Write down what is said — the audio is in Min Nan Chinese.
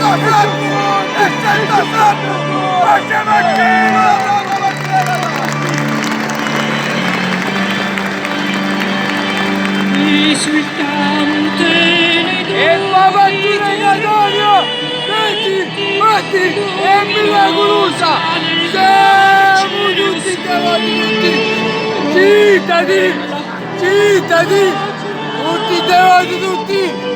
67, 67. Esultante nei E Pavattina in Antonio! Metti, metti, è miracolosa! Siamo tutti davanti, tutti! Cittadini! Cittadini! Tutti davanti, tutti!